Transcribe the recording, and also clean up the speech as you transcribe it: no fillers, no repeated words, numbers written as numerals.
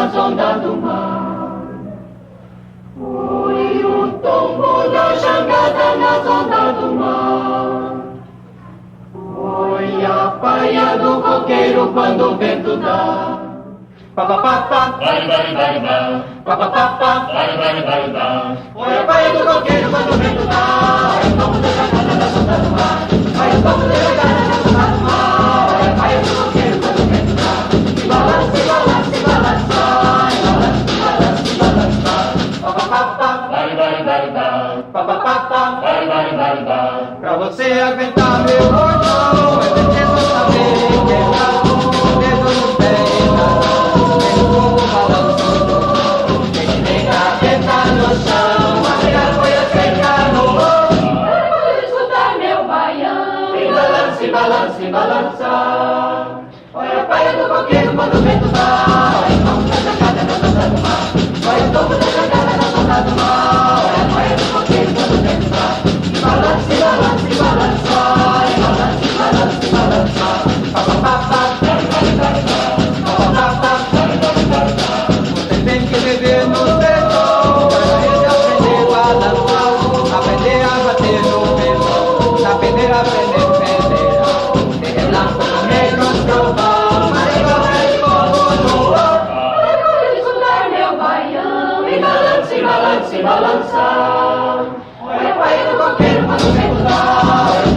nas ondas do mar. Oi o tombo da jangada nas ondas do mar. Oi a paia do coqueiro quando o vento dá. Pa pa pa pa, Bari bari bari ba, pa pa pa pa. bari bari bari ba. Oi a paia do coqueiro quando o vento dá. Oi o tombo da jangada nas ondas do mar. Oi o tombo da jangada nas ondas do mar. Oi a paia do coqueiro quando o vento dá. E balança, e balança, e balança. E balança, e balança, e balança. Pa pa pa pa, Bari bari bari ba, pa pa pa pa. bari bari bari ba. Pra você aguentar meu bordão, é preciso saber quebrar o dedo no pé e na mão. Tem o povo balançando, tem que nega senta no chão, a folha seca no Orgulho de escutar meu baião. E balança, e balança, e balança. Olha a paia do coqueiro quando o vento dá. Olha o topo da jangada na onda do mar. Olha o topo da jangada na onda do mar. Olha a paia do coqueiro quando o vento dá. E balança, e balança, e balança. E balança, e balança, e balança. Pa, pa, pa, pa. Pa, pa, pa, pa. Você tem que viver no sertão pra ele aprender a balançar, aprender a bater no peito, na peneira aprender peneira, de relança no negro trovão, marigola e fogo no ar. Orgulho de escutar meu baião. E balança, e balança, e balança. Olha a paia do coqueiro quando o vento dá.